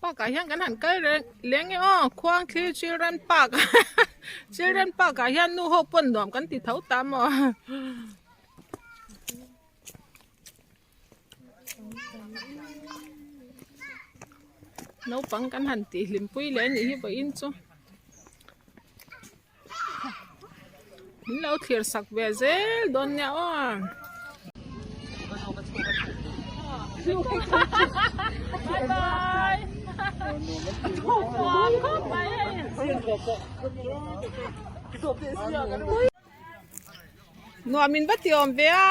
Park ah hian kan han kal reng leng e aw Khuangthli Children Park Children Park ah hian nu ho pawn nuam kan ti tho ta maw. Naupang kan han tih hlimpui leh a nih hi vawiin chu. Min lo thlir sak ve zel dawn nia aw. Nuam in va ti awm ve a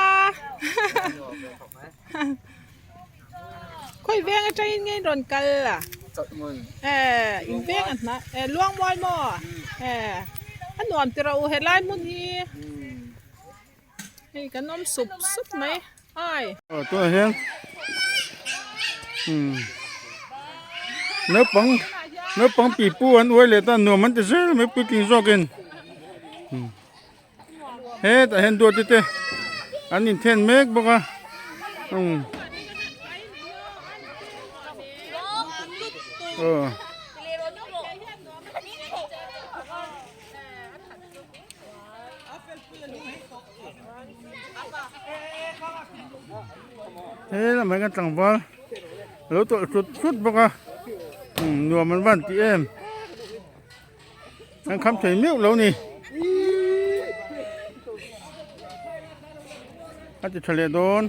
khawi veng atangin nge in rawn kal a eh in veng a hna eh luangmual maw eh a nuam tiraw u helai hmun hi hei kan awm sup sup mai ai. Aw tunah hian umm naupang naupang pipu an uai leh ta nuam an ti zel mai puitling zawkin umm. Hetah hian duati te an inthen mek bawk a umm aw. He lamah hian tlangval a lo tawlh hlut hlut bawk a umm nuam an van ti em. An kham thei meuh lo ni. A ti tha leh dawn.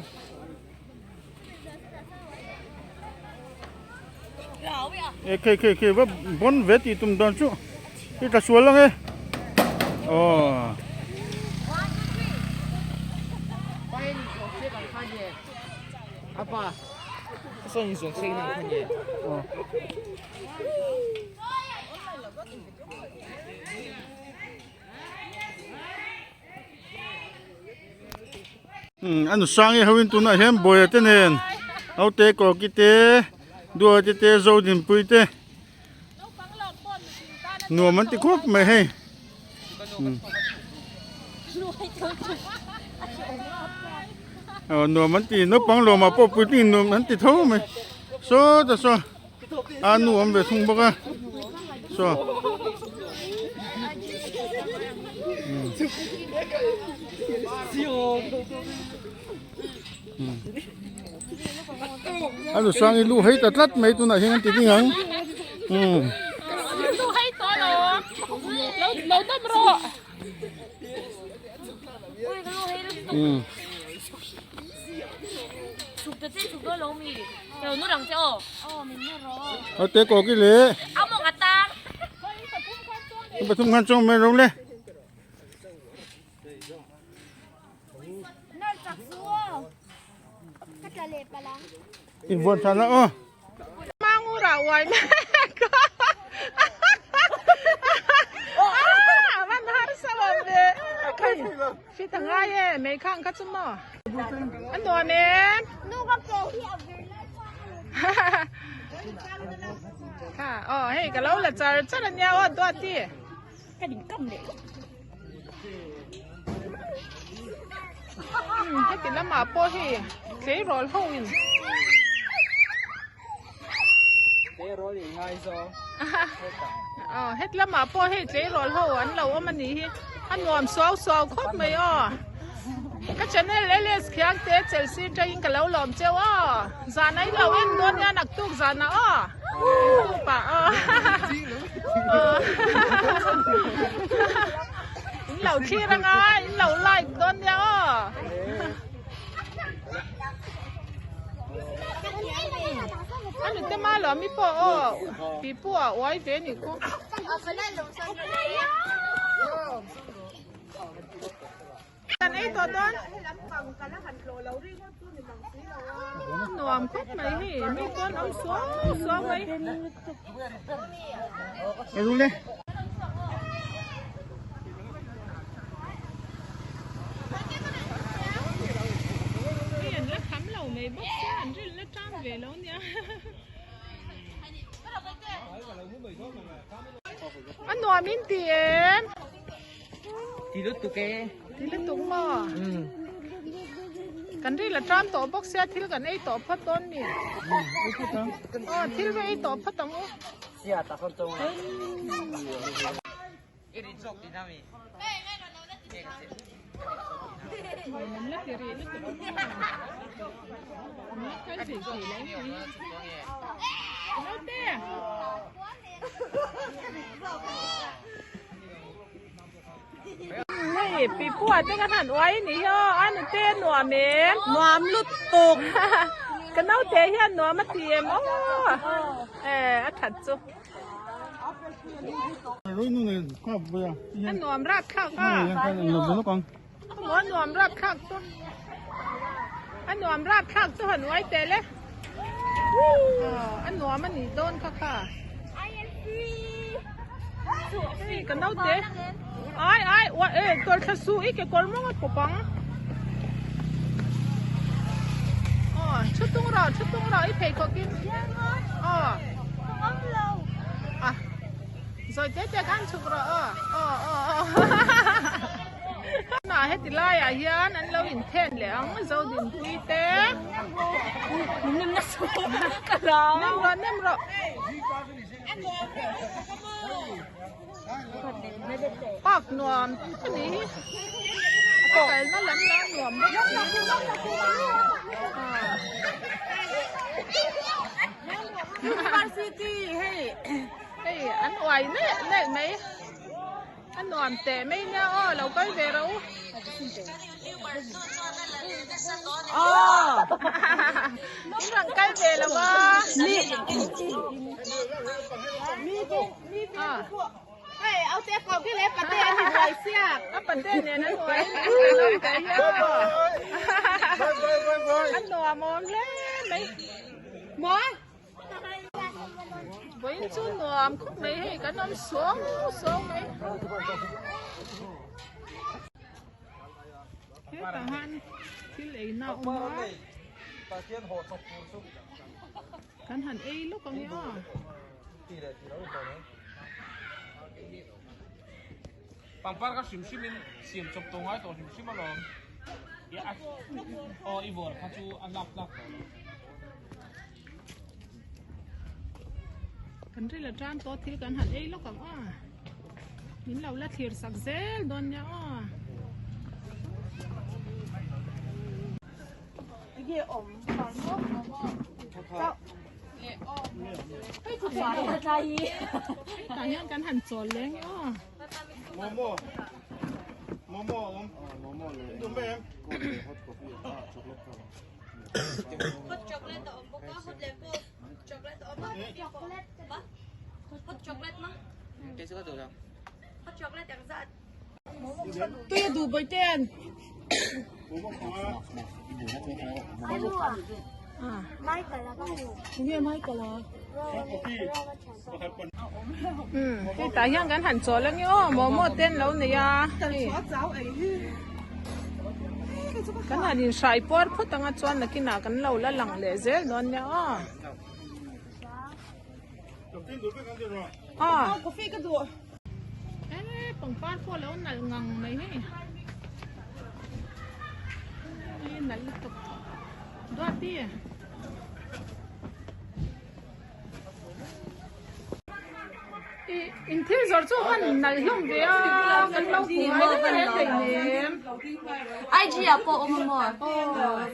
E khei khei khei va bon ve tih tum dawn chu i tla sual ang e. Aw. Aw. A nusangi hoin tunah hian bawia te nen naute kawki te duate te zodinpui te nuam an ti khawp mai hei aw nuam an ti naupang lawmah pawh puitling nuam an ti tho mai sawta saw. A nu awm ve thung bawk a saw a nu sang i lu hei ta tlat mai tunah hian an ti ding ang umm. Lu hei tawh lo lo dam rawh. Umm. Te ko ki le. Pathum khan chuang mai ro le. In vuan than la aw. Mangura uai mek. Van har sa lo ve. Fit a ngai e, mei khang kha chu maw? A nuam em? Kha, aw hei ka lo la char char a nia aw Duati. Heti lamah pawh hei tleirawl ho in. Tleirawl in ngaizawng. Aw het lamah pawh hei tleirawl ho an lo awm a nih hi a nuam suau suau khawp mai aw ka channel LS khiang te Chelsea tangin ka lo lawm cheu aw zan ai lo en dawn nia naktuk zanah aw youtube ah aw in lo thlir anga in lo like dawn nia aw. A nute ma lo mi pawh aw pipu a uai ve ni ku. Kan ei tawh dawn. Nuam khawp mai hei mi pawn awm suau suau mai. Hei an la kham lo mai bawk sia an ril la tan ve lo nia. A nuam in ti em? Ti lutuk e. Ti lutuk maw? Kan ril a ṭam tawh bawk sia thil kan ei tawh phawt dawn mi? Aw thil va ei tawh phawt ang u. Hei pipua te ka han uai ni hi aw a nute nuam em nuam lutuk ka naute hian nuam a ti em aw eh a that chu a nuam rat thlak a a nuam rat thlak chu a nuam rat thlak chu han uai tel e a nuam a nih dawn kha kha hei ka naute ai ai uai e tawlhthla suh i kekawr mawng a pawp ang aw thu tung rawh thu tung rawh i pheikhawk in aw a zawi te te khan chhuk rawh aw aw aw aw Tunah heti laiah hian an lo inthen leh ang Zodinpui te Nem rawh nem rawh Park nuam a nih hi a kalna lam lah nuam bawk si University hei hei an uai neuh neuh mai. A nuam teh mai nia aw lo kal ve rawh u. Aw in rawn kal ve lo a. A pate nen an uai a nuam awm hle mai. Vawiin chu nuam khawp mai hei kan awm suau suau mai. Hetah han thil ei na a awm a. Kan han ei lawk ang e aw. Pangpar kha hrim hrim in siam chawp tawh ngai tawh hrim hrim alawm. Aw i vawr kha chu a lak tlak tawh lo. Kan ril a tan tawh thil kan han ei lawk ang aw. Min lo la thlir sak zel dawn nia aw. Tah hian kan han chawl leng e aw. Momo Momo awm Momo leh in duh em Hot chocolate a awm bawk a hot leh cold chocolate a awm a ma hot chocolate ma hot chocolate ang zat. Tui a duh Bawihten. Hei tah hian kan han chawl ange aw momo te an lo nei a kan han inhrai puar phawt anga chuan nakinah kan lo la lang leh zel dawn nia aw. Aw coffee ka duh e pangpar pawh a lo nalh ngang mai hei hei nalh lutuk duati i in thil zawrh chu han nalh hlawm ve a kan lo hmu ngai reng reng hleinem IG ah pawh awm a maw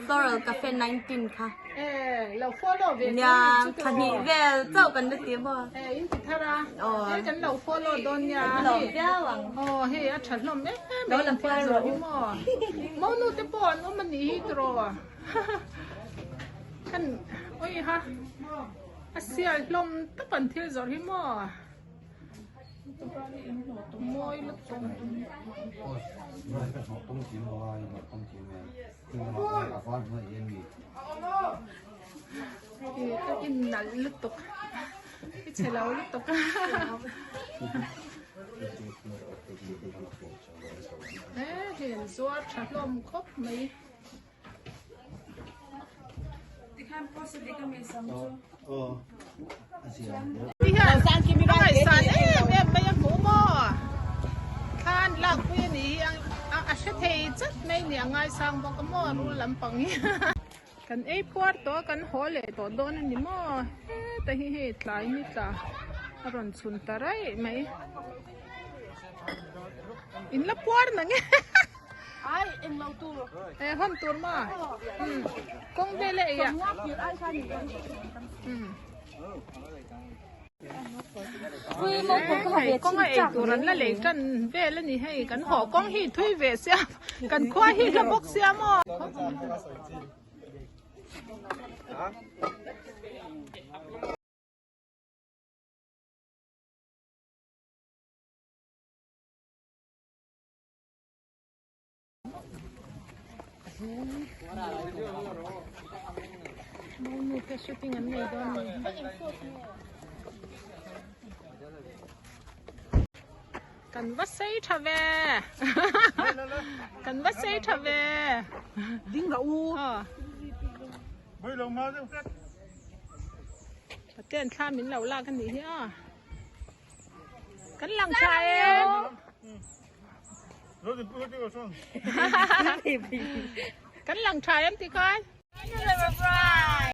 floral cafe 19 kha. Eh, lo follow ve Nia, thahnih vel chauh kan la ti maw? Eh, in ti thar a. Hei kan lo follow dawn nia. Lo viau ang. Aw, hei a tha hlawm em em mai in thil zawh hi maw. Monu te pawh an awm a nih hi tiraw. Kan oi ha. A sial hlawm tawp an thil zawrh hi maw. Mawi lutuk. Ka in nalh lutuk i chhe lo lutuk a e hei an zuar tha hlawm khawp mai ti hian a ngaihsan em em mai a hmuh maw thlan lakpui a nih hi a hre thei chat mai nia. a ngaisang bawk a maw rul lampang hi. Kan ei puar tawh a kan haw leh tawh dawn a ni maw heta hi hei tlai ni tla a rawn chhun ta raih mai in la puar na nge Ai eng lo tur e hawn tur maw umm kawng vel a ei ah umm. Hei kawng a ei tur an la lei tan vel a ni hei kan haw kawng hi thui ve sia kan khua hi hla bawk sia maw. Monu te shooting an nei dawn a ni Kan va sei tha ve Kan va sei tha ve Ding rawh u Paten thla min lo lak a nih hi a. Kan lang tha em. Kan lang tha em ti khan.